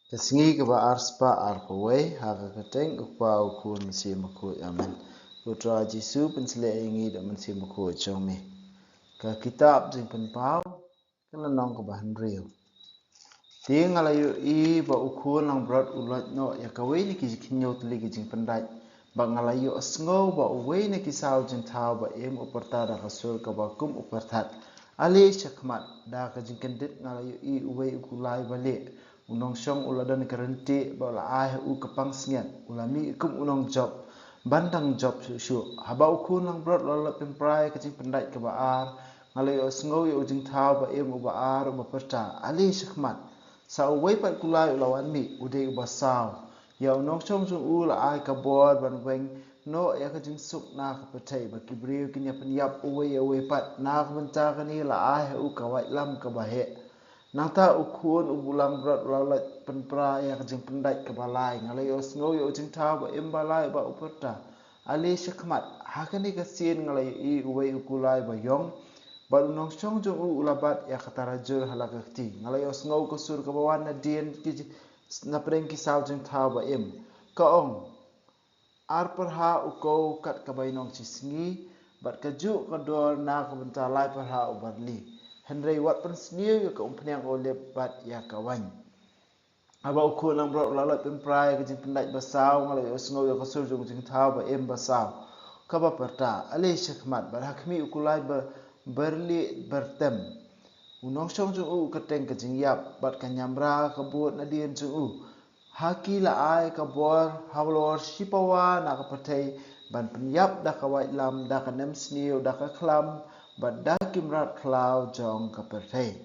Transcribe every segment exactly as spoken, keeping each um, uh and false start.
Ka sngi kaba arspah arphew wei, ha ka kyrteng u Kpa, u Khun, Mynsiem Bakhuid. Amen. Ko Trai Jisu, pynshlei ïa ngi da Mynsiem Bakhuid jong me. Ka kitab Jingpynpaw, ka lynnong kaba hynriew. Te nga la ïohi ba u khun langbrot u loit noh ïa kawei na ki khynñiew tylli ki jingpyndait. Ba nga la ïohsngew ba uwei na ki saw jingthaw ba im u pyrta da ka sur kaba kum u pyrthat. Ale shakhmat, da ka jingkyndit nga la ïohi uwei u kulai ba lieh. U nongshong u la don ka ryntih, ba u la ai ha u ka pansngiat, u la mih kum u nongjop, ban dang jop shuh shuh. Haba u khun langbrot u la loit pynpra ïa ka jingpyndait kaba ar, nga la ïohsngew ïa u jingthaw ba im uba ar uba pyrta, ale shakhmat. Sa uwei pat kulai u la wan mih, u dei uba saw. Ïa u nongshong jong u la ai ka bor ban weng noh ïa ka jingsuk na ka pyrthei, ba ki briew kin ïa pynïap uwei ïa uwei pat. Na ka bynta kane la ai ha u ka waitlam kaba heh. Nangta u khun u langbrot u la loit pynpra ïa ka jingpyndait kaba lai. Nga la ïohsngew ïa u jingthaw ba im ba lai ba u pyrta, ale shakhmat. Ha kane ka sien nga la ïohi uwei u kulai ba ïong, bad u nongshong jong u u la bat ïa ka tarajur ha la ka kti. Nga la ïohsngew ka sur kaba wan na dien ki ji-, na pdeng ki saw jingthaw ba im, ka ong: Ar pyrha u kew kat ka bainong shisngi, bad kajuh ka dor na ka bynta lai pyrha u barli. Hynrei wat pynsniew ïa ka umphniang olib bad ïa ka wain. Haba u khun langbrot u la loit pynpra ïa ka jingpyndait ba saw, nga la ïohsngew ïa ka sur jong u jingthaw ba im ba saw, kaba pyrta, ale shakhmat. Bad ha khmih u kulai ba barli byrtem, u nongshong jong u u kyrteng ka jingïap, bad ka ñiamra ka bud na dien jong u. Ha ki la ai ka bor halor shipawa na ka pyrthei, ban pynïap da ka waitlam, da ka nemsniew, da ka khlam, bad da ki mrad khlaw jong ka pyrthei.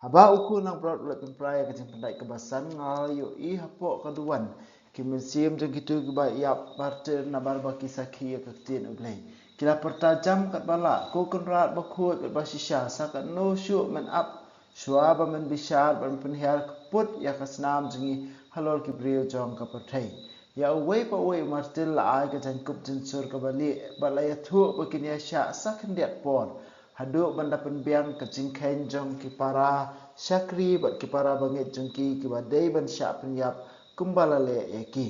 Haba u khun langbrot u loit pynpra ïa ka jingpyndait kaba san, nga la ïohi hapoh ka duwan ki mynsiem jong kito kiba ïap martir namarba ki sakhi ïa ka ktien U Blei. Ki la pyrta jam katba lah: Ko Kynrad bakhuid bad bashisha, sa katno shuh men ap shuwa ba men bishar bad men pynhiar kput ïa ka snam jong ngi halor ki briew jong ka pyrthei. Ïa uwei pa uwei u martir la ai ka jaiñkup jynsur kaba lieh, bad la ïathuh ba kin ïaishah sa khyndiat por, haduh ban da pynbiang ka jingkheiñ jong ki para shakri bad ki para bangeit jong ki, kiba dei ban shah pynïap kumba la leh ïa ki.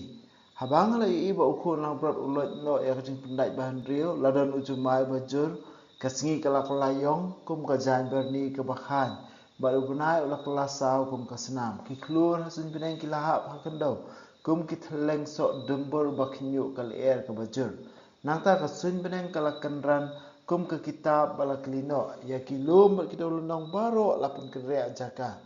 Haba nga la ïohi ba u khun langbrot u loit noh ïa ka jingpyndait ba hynriew, la don u jumai ba jur. Ka sngi ka la kylla ïong kum ka jaiñ byrni kaba khaiñ, bad u bnai u la kylla saw kum ka snam. Ki khlur ha suiñ bneng ki la hap ha khyndew kum ki thylleng soh dumbur ba khñiuh ka lyer kaba jur. Nangta ka suiñ bneng ka la kynran kum ka kitab ba la kylli noh. Ïa ki lum bad ki dewlynnong baroh la pynkynriah jaka.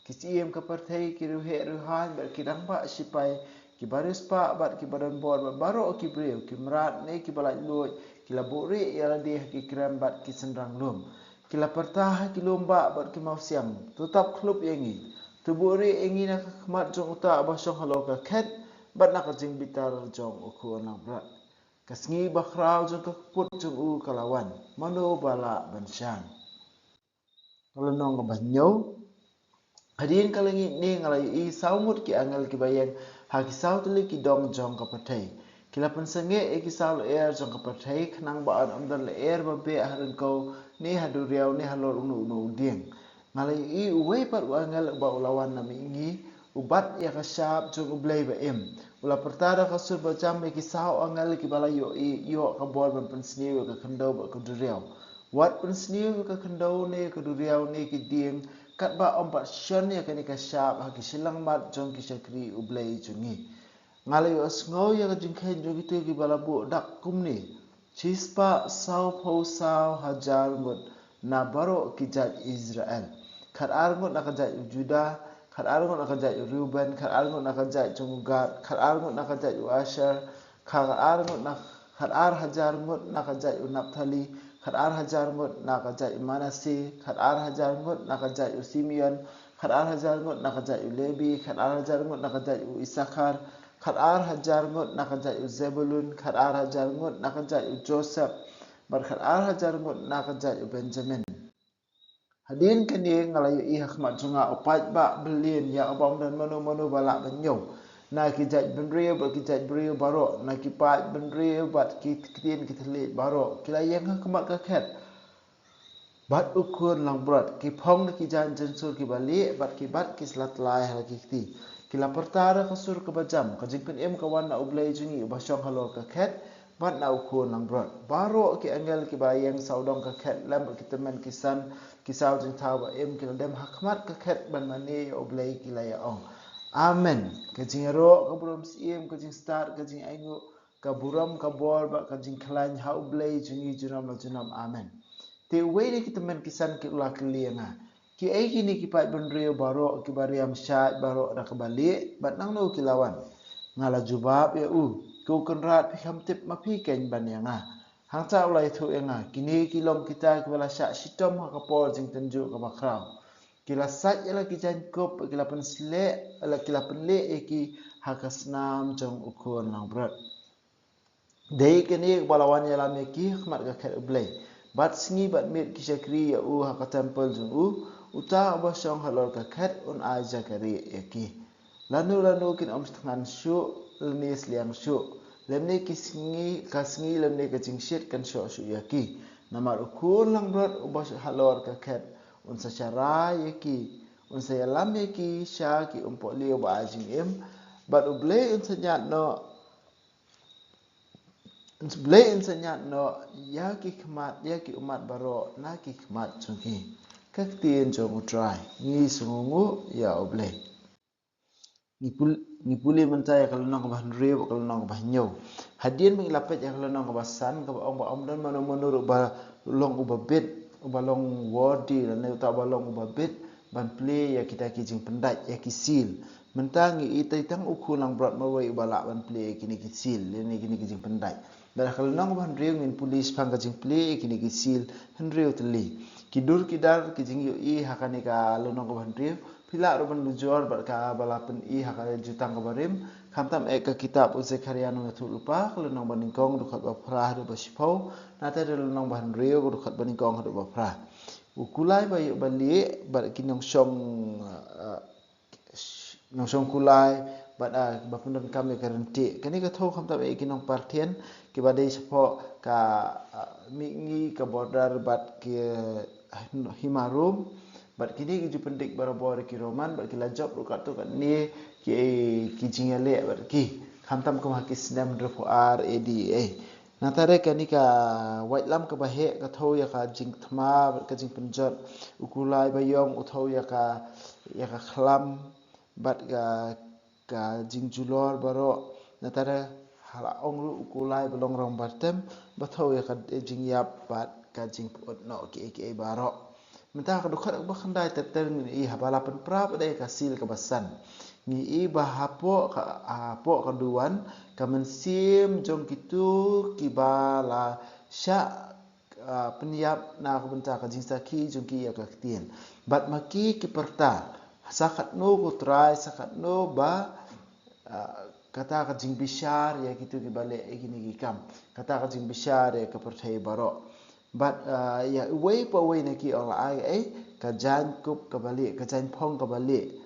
Ki syiem ka pyrthei, ki riewheh riewhaiñ bad ki rangbah shipai, kiba riewspah bad kiba don bor, bad baroh ki briew, ki mrad ne kiba laitluid, ki la buhrieh ïa lade ha ki krem bad ki synrang lum. Ki la pyrta ha ki lum bah bad ki mawsiang: To tap khlup ïa ngi, to buhrieh ïa ngi na ka khmat jong uta uba shong halor ka khet, bad na ka jingbitar jong u khun langbrot. Ka sngi bakhraw jong ka kput jong u ka la wan. Mano ba lah ban shang? Ka lynnong kaba hynñiew. Hadien ka lyngngoh ne nga la ïohi saw ngut ki angel kiba ïeng ha ki saw tylli ki dong jong ka pyrthei. Ki la pynsangeh ïa ki saw lyer jong ka pyrthei, khnang ba yn ym don lyer ba beh ha ryngkew, ne ha duriaw, ne halor uno uno u dieng. Nga la ïohi uwei pat u angel uba u la wan na mihngi, u bat ïa ka shap jong U Blei ba im. U la pyrta da ka sur ba jam ïa ki saw angel kiba la ïohi, ïoh ka bor ban pynsniew ïa ka khyndew bad ka duriaw. Wat pynsniew ïa ka khyndew ne ka duriaw ne ki dieng, katba ym pat shon ïa kane ka shap ha ki shyllangmat jong ki shakri U Blei jong ngi. Nga la ïohsngew ïa ka jingkheiñ jong kito kiba la buh dak kumne: Shispah sawphew saw hajar ngut na baroh ki jait Israel. Khatar ngut na ka jait u Judah, khatar ngut na ka jait u Reuben, khatar ngut na ka jait jong u Gad, khatar ngut na ka jait u Asher, khatar ngut na, khatar hajar ngut na ka jait u Naphtali, khatar hajar ngut na ka jait u Manasseh, khatar hajar ngut na ka jait u Simeon, khatar hajar ngut na ka jait u Lebi, khatar hajar ngut na ka jait u Issachar, khatar hajar ngut na ka jait u Zebulun, khatar hajar ngut na ka jait u Joseph, bad khatar hajar ngut na ka jait u Benjamin. Hadien kane nga la ïohi ha khmat jong nga u paidbah byllien, ïa uba ym don mano mano ba lah ban ñiew, na ki jait bynriew bad ki jait briew baroh, na ki paid bynriew bad ki ktien ki thylliej baroh. Ki la ïeng ha khmat ka khet. bad u khun langbrot, ki phong da ki jaiñ jynsur kiba lieh, bad ki bat ki sla tlai ha la ki kti. Ki la pyrta da ka sur kaba jam, ka jingpynim ka wan na U Blei jong ngi uba shong halor ka khet, bad na u khun langbrot. Baroh ki angel kiba ïeng sawdong ka khet lem bad ki tymmen ki san, ki saw jingthaw ba im, ki la dem ha khmat ka khet ban mane ïa U Blei, ki la ïa ong: Amen. Ka jingïaroh, ka burom syiem, ka jingstad, ka jingainguh, ka burom, ka bor bad ka jingkhlaiñ ha U Blei jong ngi junom la junom. Amen. Te uwei na ki tymmen ki san ki la kylli ïa nga: Kiei kine ki paid bynriew baroh kiba riam shaid baroh da kaba lieh, bad nangno ki la wan? Nga la jubab ïa u: Ko Kynrad, phi kham tip ma phi keiñ ban ïa nga. Hangta u la ïathuh ïa nga: Kine ki long kita kiba la shah shitom ha ka por jingtynjuh kaba khraw. Ki la sait ïa la ki jaiñkup, ki la pynsleh, la ki la pynlieh ïa ki ha ka snam jong u khun langbrot. Dei kane kaba la wan ïalam ïa ki ha khmat ka khet U Blei. Bad sngi bad miet ki shakri ïa u ha ka templ jong u, uta uba shong halor ka khet un ai jakarieh ïa ki. Lano lano kin ym thngan shuh lane sliang shuh, lymne ki sngi, ka sngi lymne ka jingshit kan shoh shuh ïa ki. Namar u khun langbrot uba shah halor ka khet un sa sharai ïa ki, un sa ïalam ïa ki sha ki umpohliew ba ai jingim, bad U Blei un sa ñiad noh, Blei un sa ñiad noh ïa ki khmat, ïa ki ummat baroh na ki khmat jong ki. Ka ktien jong U Trai. Ngi sngewnguh ïa U Blei. Ngi pul-, ngi pule mynta ïa ka lynnong kaba hynriew, ka lynnong kaba hynñiew. Hadien ba ngi la peit ïa ka lynnong kaba san, kaba ong ba ym don mano mano ruh ba long uba bit, uba long worthy, lane uta uba long uba bit ban plie ïa kita ki jingpyndait, ïa ki seal. Mynta ngi i tang u khun langbrot marwei uba lah ban plie ïa kine ki seal, lane kine ki jingpyndait. Bad ha ka lynnong kaba hynriew ngin pule shaphang ka jingplie ïa kine ki seal hynriew tylli. Ki dur ki dar ki jingïohi ha kane ka lynnong kaba hynriew phi lah ruh ban ujor bad kaba la pyni ha ka jutang kaba rim, khamtam eh ka kitab u Zekhariah Nongïathuhlypa, ka lynnong banyngkong, dkhot baphra haduh bashiphew, nangta ka lynnong bahynriew, dkhot banyngkong haduh baphra. U kulai ba ïoh ba lieh bad ki nongshong, ah, nongshong kulai bad, ah, ba pyndonkam ïa ka ryntieh. Kane ka thew khamtam eh ki nongparthian kiba dei shapoh ka, ah, mihngi ka border bad ki, ah, hima Rom. Bad kine ki ju pyndik barabor ki Roman, bad ki la jop ruh katto katne ki, ki jingïaleh bad ki. Khamtam kum ha ki snem hynriewphew ar A D eh. Nangta re kane ka waitlam kaba heh ka thew ïa ka jingthma bad ka jingpynjot. U kulai ba ïong u thew ïa ka, ïa ka khlam bad ka, ka jingjulor baroh. Nangta re ha la ong ruh u kulai ba long rong bartem ba thew ïa ka jingïap bad ka jingpyut noh kiei kiei baroh. Mynta ka dkhot kaba khyndai ter ter ngi i haba la pynpra pat ïa ka seal kaba san. Ngi i ba hapoh ka, hapoh ka duwan ka mynsiem jong kito kiba la shah, ah, pynïap na ka bynta ka jingsakhi jong ki ïa ka ktien. Bad ma ki ki pyrta, sa katno ko Trai, sa katno ba, ah, kata ka jingbishar ïa kito kiba leh ïa kine ki kam. Kata ka jingbishar ïa ka pyrthei baroh. Bad, ah, ïa uwei pa uwei na ki ong la ai, eh, ka jaiñkup kaba lieh, ka jaiñphong kaba lieh.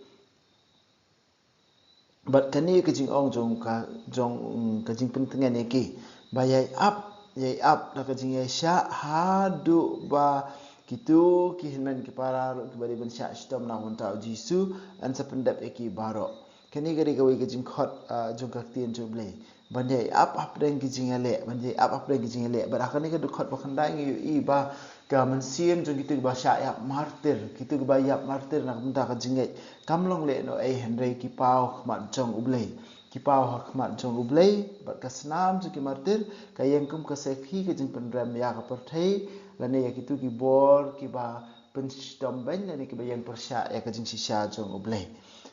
Bad kane ka jingong jong ka, jong, mm, ka jingpyntngen ïa ki. Ba ïai ap, ïai ap da ka jingïaishah haduh ba kito ki hynmen ki para ruh kiba dei ban shah shitom na ka bynta u Jisu yn sa pyndep ïa ki baroh. Kane ka dei kawei ka jingkhot, ah, jong ka ktien jong U Blei. Ban ïai ap hapdeng ki jingïaleh, ban ïai ap hapdeng ki jingïaleh. Bad ha kane ka dkhot ba khyndai ngi ïohi ba ka mynsiem jong kito kiba shah ïap martir, kito kiba ïap martir na ka bynta ka jingngeit, kam long lehnohei hynrei ki paw ha khmat jong U Blei. Ki paw ha khmat jong U Blei, bad ka snam jong ki martir ka ïeng kum ka sakhi, ka jingpynrem ïa ka pyrthei, lane ïa kito ki bor kiba pynshitom beiñ lane kiba ïeng pyrshah ïa ka jingshisha jong U Blei.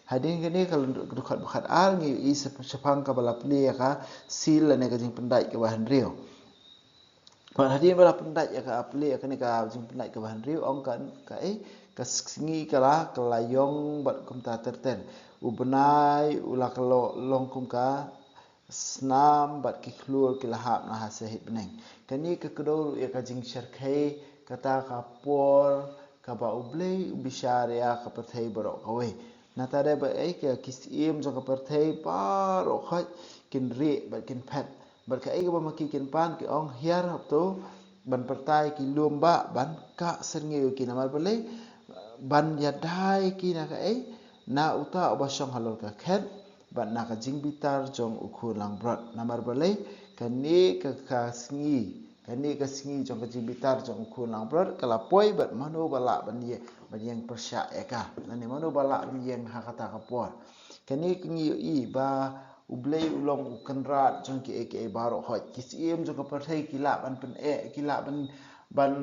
Hadien kane ka dkhot ba khatar ngi ïohi shaphang kaba la plie ïa ka seal lane ka jingpyndait kaba hynriew. Bad hadien ba la pyndait ïa ka, plie ïa kane ka jingpyndait kaba hynriew, ong ka, ka, eh, ka sngi ka la, ka la ïong bad kumta ter ter. U bnai u la ka lo-, long kum ka snam bad ki khlur ki la hap na ha sahit bneng. Kane ka kdew ruh ïa ka jingshyrkhei kata ka por kaba U Blei u bishar ïa ka pyrthei baroh kawei. Nangta re ba ei ka, ki syiem jong ka pyrthei baroh khoit kin rieh bad kin phet. Bad kaei kaba ma ki kin pan, ki ong, hiar hap to, ban pyrta ïa ki lum ba ban kah syrngiew ïa ki. Namar balei? Ban ïada ïa ki na kaei? Na uta uba shong halor ka khet bad na ka jingbitar jong u khun langbrot. Namar balei? Kane ka, ka sngi, kane ka sngi jong ka jingbitar jong u khun langbrot ka la poi bad mano ba lah ban ïeng, ban ïeng pyrshah ïa ka? Lane mano ba lah ban ïeng ha kata ka por? Kane ka ngi ïohi ba U Blei u long u kynrad jong kiei kiei baroh. Hooid, ki siem jong ka pyrthei ki lah ban pyneh, ki lah ban, ban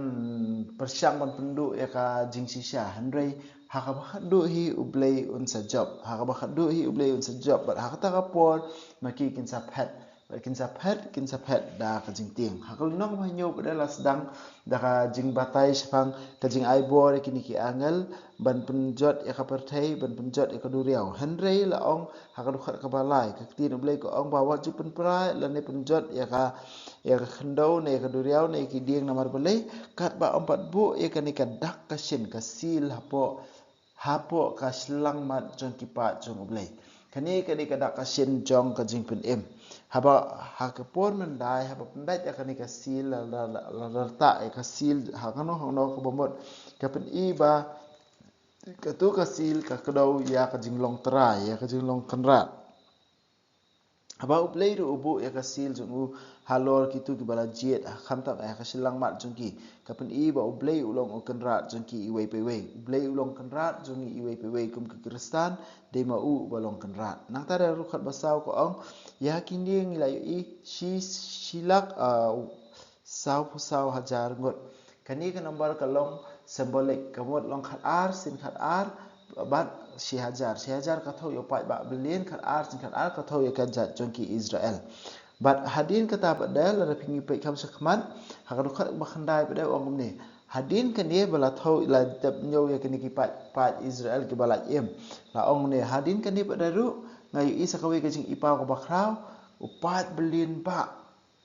pyrshang ban pynduh ïa ka jingshisha. Hynrei ha kaba khatduh hi U Blei un sa jop. Ha kaba khatduh hi U Blei un sa jop. Bad ha kata ka por ma ki kin sa phet. Bad kin sa phet, kin sa phet da ka jingtieng. Ha ka lynnong ba hynñiew pat de la sdang da ka jingbatai shaphang ka jingai bor ïa kine ki angel ban pynjot ïa ka pyrthei, ban pynjot ïa ka duriaw. Hynrei la ong ha ka dkhot kaba lai, ka ktien U Blei ka ong ba wat ju pynpra lane pynjot ïa ka, ïa ka khyndew ne ïa ka duriaw ne ïa ki dieng. Namar balei? Katba ym pat buh ïa kane ka dak ka shin, ka seal hapoh, hapoh ka shyllangmat jong ki paid jong U Blei. Kane ka dei ka dak ka shin jong ka jingpynim. Haba ha ka por myndai, haba pynbeit ïa kane ka seal, la, la, la, la rta ïa ka seal ha kano kano kaba mut, ka pyni ba kato ka seal ka kdew ïa ka jinglong trai, ïa ka jinglong kynrad. Haba U Blei ruh u buh ïa ka seal jong u halor kito kiba la jied, ha khamtam ha ka shyllangmat jong ki, ka pyni ba U Blei u long u kynrad jong ki iwei pa iwei. U Blei u long kynrad jong ngi iwei pa iwei kum ki Khristan, dei ma u uba long kynrad. Nangta da ruh khat ba saw ka ong, ïa kine ngi la ïohi shi, shi lak, ah, saw phew saw hajar ngut. Kane ka number ka long symbolic, ka mut long khat ar sien khat ar bad shi hajar. Shi hajar ka thew ïa u paidbah billion, khat ar sien khat ar ka thew ïa ka jait jong ki Israel. Bad hadien kata pat de, lada phi ngi peit kham shakhmat, ha ka dkhot ba khyndai pat de ong kumne. Hadien kane ba la thew, la dep ñiew ïa kine ki paid, paid Israel kiba la im. La ong kumne, hadien kane pat de ruh, nga ïohi sa kawei ka jingipaw kaba khraw, u paid billion bah.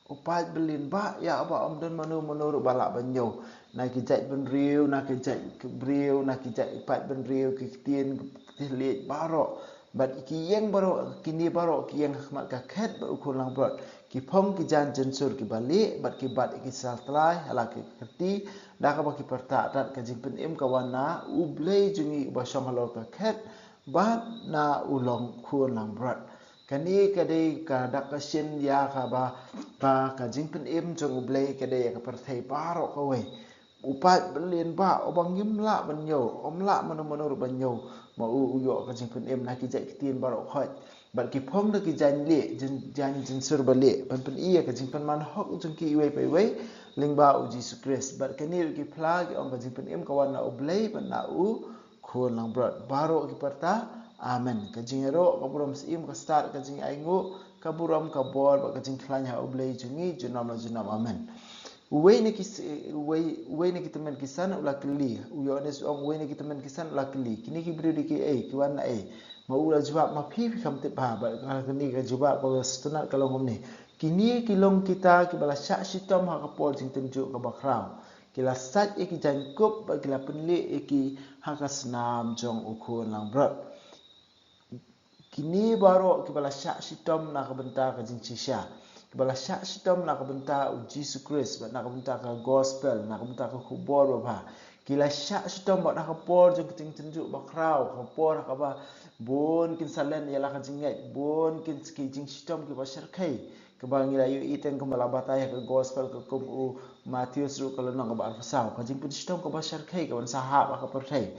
U paid billion bah, ïa uba ym don mano mano ruh ba lah ban ñiew. Na ki jait bynriew, na ki jait briew, na ki jait paid bynriew, ki ktien, ki thylliej baroh. Bad ki ïeng baroh, kine baroh ki ïeng ha khmat ka khet bad u khun langbrot. Ki phong ki jaiñ jynsur kiba lieh, bad ki bat ïa ki saltlai ha la ki kyrti, da kaba ki pyrta tad ka jingpynim ka wan na U Blei jong ngi uba shong halor ka khet, bad na u long khun langbrot. Kane ka dei ka dak ka shin ïa kaba, ba ka jingpynim jong U Blei ka dei ïa ka pyrthei baroh kawei. U paid billion bah, uba ngim lah ban ñiew, ym lah mano mano ruh ban ñiew, ma u u ïoh ka jingpynim na ki jait ktien baroh khoit. Bad ki phong da ki jaiñ lieh, jaiñ, jaiñ jynsur ba lieh, ban pyni ïa ka jingpynman hok jong ki iwei pa iwei lyngba U Jisu Khrist. Bad kane ruh ki phla ki ong ka jingpynim ka wan na U Blei bad na u khun langbrot. Baroh ki pyrta, Amen. Ka jingïaroh ka burom syiem, ka stad ka jingainguh, ka burom ka bor bad ka jingkhlaiñ ha U Blei jong ngi junom la junom. Amen. Uwei na ki s-, uwei, uwei na ki tymmen ki san u la kylli. U Ïoannis u ong uwei na ki tymmen ki san u la kylli, kine ki briew dei kiei, ki wan na ei? Ma u la jubab, ma phi phi kham tip bha. Bad kane ka jubab kaba sngewtynnat ka long kumne. Kine ki long kita kiba la shah shitom ha ka por jingtynjuh kaba khraw. Ki la sait ïa ki jaiñkup bad ki la pynlieh ïa ki ha ka snam jong u khun langbrot. Kine baroh kiba la shah shitom na ka bynta ka jingshisha, kiba la shah shitom na ka bynta U Jisu Khrist, bad na ka bynta ka gospel, na ka bynta ka khubor babha. Ki la shah shitom bad ha ka por jong ka jingtynjuh bakhraw, ka por ha kaba bun kin sa len ïa la ka jingngeit, bun kin ki jingshitom kiba shyrkhei. Kaba ngi la ïohi teng kumba la batai ha ka gospel ka kum u Mathaios ruh ka lynnong kaba arphew saw. Ka jingpynshitom kaba shyrkhei kaban sa hap ha ka pyrthei.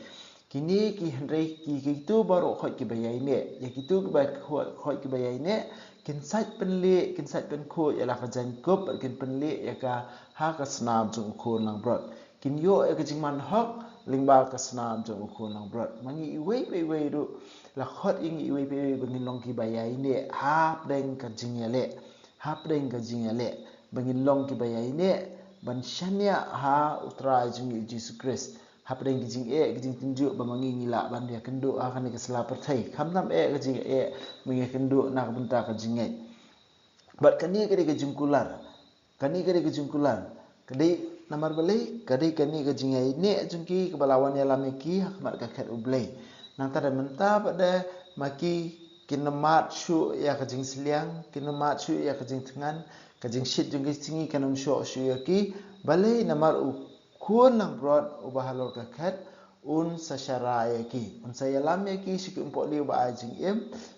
Kine ki hynrei ki, kito baroh khoit kiba ïaineh. Ïa kito kiba khoit, khoit kiba ïaineh, kin sait pynlieh, kin sait pynkhuid ïa la ka jaiñkup, bad kin pynlieh ïa ka ha ka snam jong u khun langbrot. Kin ïoh ïa ka jingman hok lyngba ka snam jong u khun langbrot. Ma ngi iwei pa iwei ruh, la khot ïa ngi iwei pa iwei ba ngin long kiba ïaineh hapdeng ka jingïaleh. Hapdeng ka jingïaleh, ba ngin long kiba ïaineh ban shaniah ha U Trai jong ngi U Jisu Khrist. Hapdeng ka jingeh, ka jingtynjuh ba ma ngi ngi lah ban ïakynduh ha kane ka sla pyrthei. Khamtam eh ka jingeh, ba ngi ïakynduh na ka bynta ka jingngeit. Bad kane ka dei ka jingkular. Kane ka dei ka jingkular. Ka dei namar balei, ka dei kane ka jingïaineh jong ki kaba la wan ïalam ïa ki ha khmat ka khet U Blei. Nangta da mynta pat de ma ki kin ym mad shuh ïa ka jingsliang, kin ym mad shuh ïa ka jingthngan, ka jingshit jong ki sngi kan ym shoh shuh ïa ki, Balei? Namar u khun langbrot uba halor ka khet un sa sharai ïa ki, un sa ïalam ïa ki sha ki umpohliew ba ai jingim,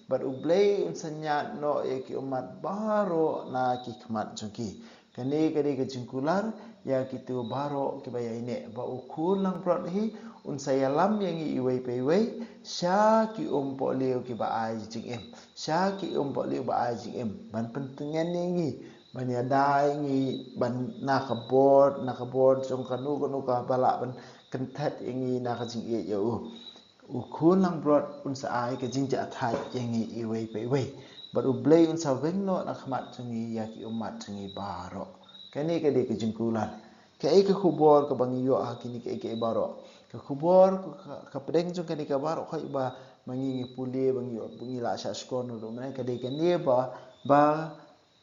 bad U Blei un sa ñiad noh ïa ki ummat baroh na ki khmat jong ki. Kane ka dei ka jingkular ïa kito baroh kiba ïaineh, ba u khun langbrot hi un sa ïalam ïa ngi iwei pa iwei sha ki umpohliew kiba ai jingim, sha ki umpohliew ba ai jingim, ban pyntngen ïa ngi, ban ïada ïa ngi, ban na ka bor, na ka bor jong kano kano kaba lah ban kynthet ïa ngi na ka jingïeit ïa u. U khun langbrot un sa ai ka jingjahthait ïa ngi iwei pa iwei, bad U Blei un sa weng noh na khmat jong ngi ïa ki ummat jong ngi baroh. Kane ka dei ka jingkular. Kaei ka khubor kaba ngi ïoh ha kine kaei kaei baroh? Ka khubor ka, ka, ka pdeng jong kane ka baroh khoit ba ma ngi ngi pule, ba ngi ïoh, ba ngi la shah shkor ruh mynne, ka dei kane ba, ba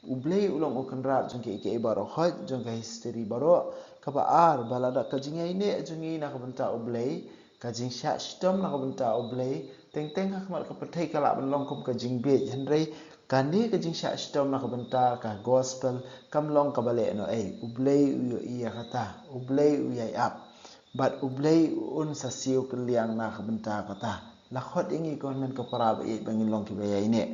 U Blei u long u kynrad jong kaei kaei baroh khoit, jong ka history baroh. Kaba ar, ba lada ka jingïaineh jong ngi na ka bynta U Blei, ka jingshah shitom na ka bynta U Blei, teng teng ha khmat ka pyrthei ka lah ban long kum ka jingbieit, hynrei kane ka jingshah shitom na ka bynta ka gospel kam long kaba lehnohei. U Blei u ïohi ïa kata, U Blei u ïai ap, bad U Blei un sa siew kylliang na ka bynta kata. La khot ïa ngi ko hynmen ko para ba ïeit ba ngin long kiba ïaineh.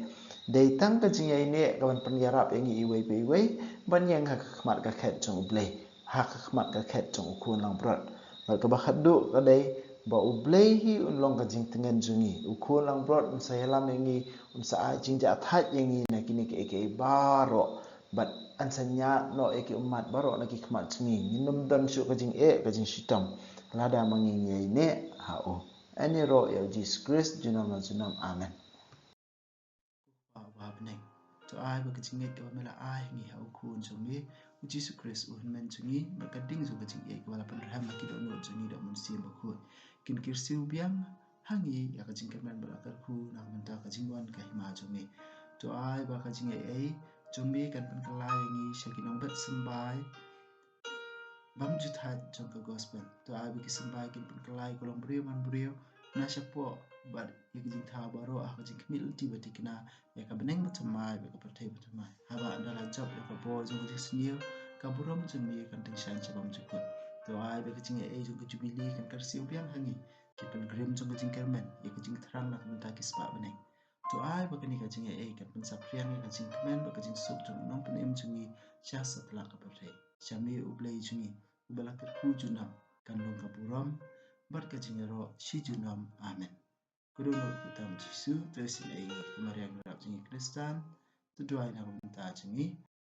Dei tang ka jingïaineh ka ban pynïarap ïa ngi iwei pa iwei ban ïeng ha ka khmat ka khet jong U Blei, ha ka khmat ka khet jong u khun langbrot. Bad kaba khatduh ka dei ba U Blei hi un long ka jingtngen jong ngi. U khun langbrot un sa ïalam ïa ngi, un sa ai jingjahthait ïa ngi na kine kaei kaei baroh, bad un sa ñiad noh ïa ki ummat baroh na ki khmat jong ngi. Ngin ym don shuh ka jingeh ka jingshitom lada ma ngi ngi ïaineh ha u. Ïaroh ïa U Jisu Khrist junom la junom. Amen. Ko Kpa uba ha bneng, to ai ba ka jingngeit kaba me la ai ha ngi ha u Khun jong me U Jisu Khrist, u Hynmen jong ngi, bad ka ding jong ka jingïeit kaba la pynrhem ha ki dohnud jong ngi da u Mynsiem Bakhuid, kin kyrsiew biang ha ngi ïa ka jingkyrmen ba la kyrkhu na ka bynta ka jingwan ka hima jong me. To ai ba ka jingaiei jong me kan pynkylla ïa ngi sha ki nongbet symbai bymjuthaid jong ka gospel. To ai ba ki symbai kin pynkylla ïa ka longbriew manbriew na shapoh bad ïa ka jingthaw baroh ha ka jingkhmih lynti ba thikna ïa ka bneng bathymmai bad ka pyrthei bathymmai. Haba ynda la jop ïa ka bor jong ka jingsniew, ka burom jong me kan tyngshaiñ sha bymjukut. To ai ba ka jingaiei jong ka jubili kan kyrsiew biang ha ngi, ki pilgrim jong ka jingkyrmen, ïa ka jingthrang na ka bynta ki spah bneng. To ai ba kane ka jingaiei kan pynsaphriang ïa ka jingkmen bad ka jingsuk jong u Nongpynim jong ngi sha satlak ka pyrthei. Sha me U Blei jong ngi uba la kyrkhu junom, kan long ka burom bad ka jingïaroh shi junom. Amen. Ko dohnud kyrteng Jisu, to isynei ïa ngi. Ko Maria nongrep jong ngi Khristan, to duwai na ka bynta jong ngi.